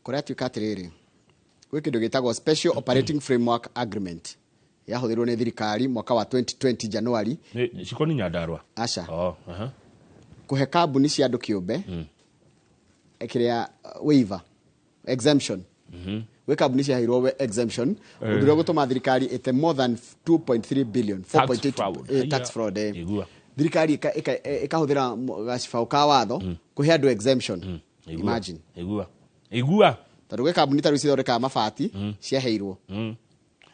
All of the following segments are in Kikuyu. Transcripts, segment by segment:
Kũratuĩka atĩrĩrĩ, gwĩ kĩndũ gĩtagwo Special Operating Framework Agreement yahũthĩrwo nĩ thirikari mwaka wa 2020 January. Cikoni Nyandarua? Aca. Oh, aha. Kũhe kambuni cia andũ kĩũmbe kĩrĩa waiver, exemption. Gwĩ kambuni ciaheirwo exemption, ũndũ ũrĩa ũgũtũma thirikari ĩte more than 2.3 billion. Tax 4.8 fraud. Tax fraud. Igua. Thirikari ĩkahũthĩra gacibaũ ka watho kũhe andũ exemption. Igua. Imagine. Igua, igua. Tondũ gwĩ kambuni ta rĩu cithondekaga mabati ciaheirwo.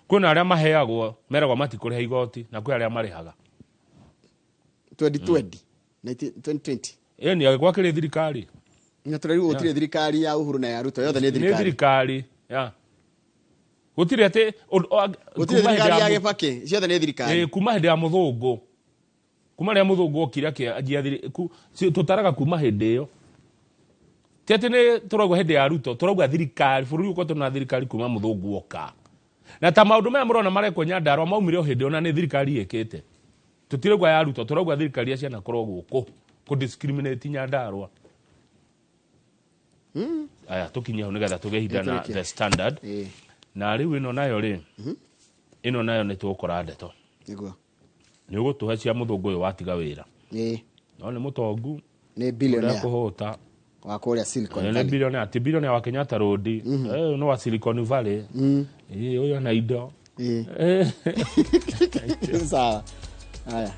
Kwĩna arĩa maheagwo, meragwo matikũrĩha igoti, na kwĩ arĩa marĩhaga. 2020, 2020. Ĩni agĩkorwo akĩrĩ thirikari. Na tũrarigwo gũtirĩ thirikari ya Uhuru na ya Ruto, yothe nĩ nĩ thirikari. Thirikari ya gũtirĩ atĩ Gũtirĩ kuma hĩndĩ thirikari ya ya Gĩbakĩ, ciothe nĩ thirikari. Kuma hĩndĩ ya mũthũngũ, kuma rĩrĩa mũthũngũ okire akĩanjia tũtaraga kuma hĩndĩ ĩyo. Ti atĩ nĩ tũrauga hĩndĩ ya Ruto, tũrauga thirikari, bũrũri ũkoretwo na thirikari kuma mũthũngũ oka. Na ta maũndũ maya mũrona marekwo Nyandarua maumire o hĩndĩ ĩyo, na nĩ thirikari ĩkĩte. Tũtirauga ya Ruto, tũrauga thirikari ya cianakorwo gũkũ kũ discriminate Nyandarua. Aya, tũkinye hau nĩgetha tũgĩe ihinda na Tũrĩkie. The Standard. Na rĩu ĩno nayo rĩ, ĩno nayo nĩ tũgũkora ndeto. Nĩ ũgũtũhe cia mũthũngũ ũyũ watiga wĩra. No nĩ mũtongu. Nĩ billionaire. Kũhũta. Wa kũrĩa Silicon Nĩ Valley. Billionaire, ti billionaire wa Kenyatta Road. Nĩ wa Silicon Valley. Ũyũ na indo. Sawa, haya.